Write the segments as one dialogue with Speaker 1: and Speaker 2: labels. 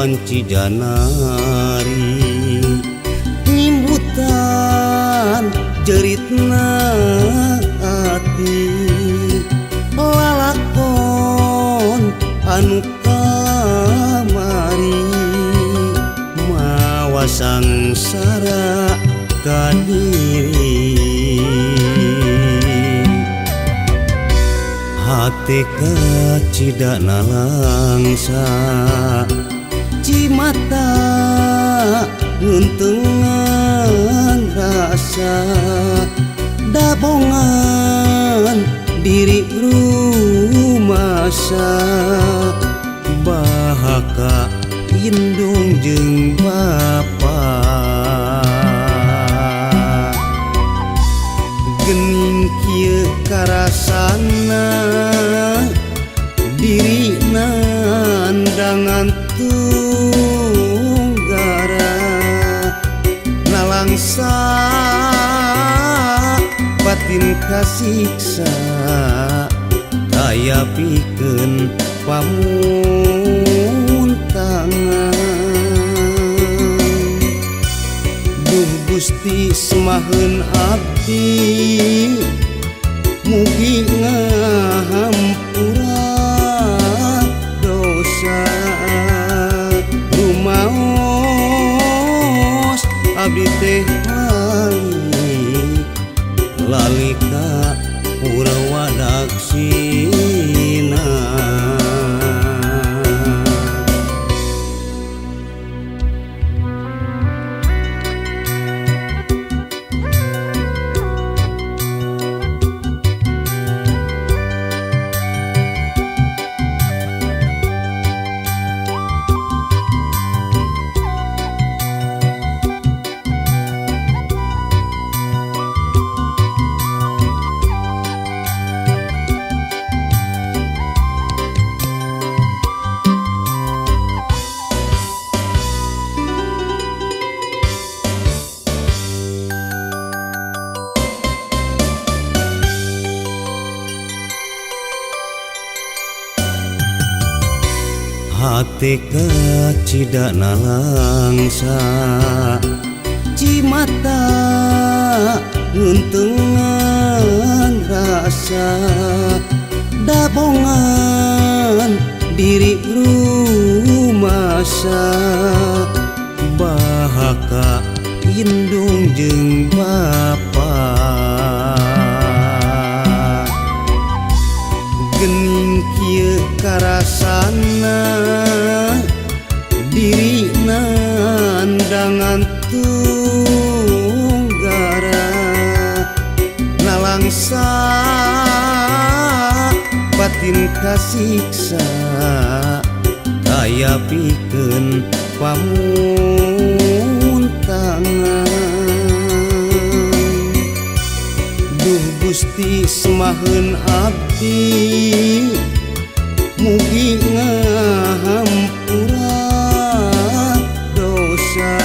Speaker 1: Wanci janari ngimbutan jeritna ati lalakon anu kamari mawa sangsara ka diri hate kacida nalangsa cimata ngeunteungan rasa dabongan diri rumasa bahaka indung jeung bapa gening kieu karasana diri nandangan tunggara nalangsa batin kasiksa daya pikeun pamuntangan. Duh Gusti semaheun abdi mugi ngahampura dosa rumaos abdi teh lali lali ka purwadaksina. Hate kacida nalangsa cimata ngeunteungan rasa dabongan diri rumasa bahaka indung jeung bapa gening kieu karasana diri nandangan tunggara nalangsa batin kasiksa daya pikeun pamuntangan. Duh Gusti semaheun abdi mugi ngahampura dosa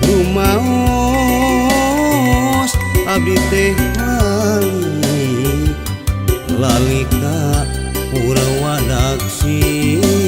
Speaker 1: rumaos abdi teh lali lali ka purwadaksina.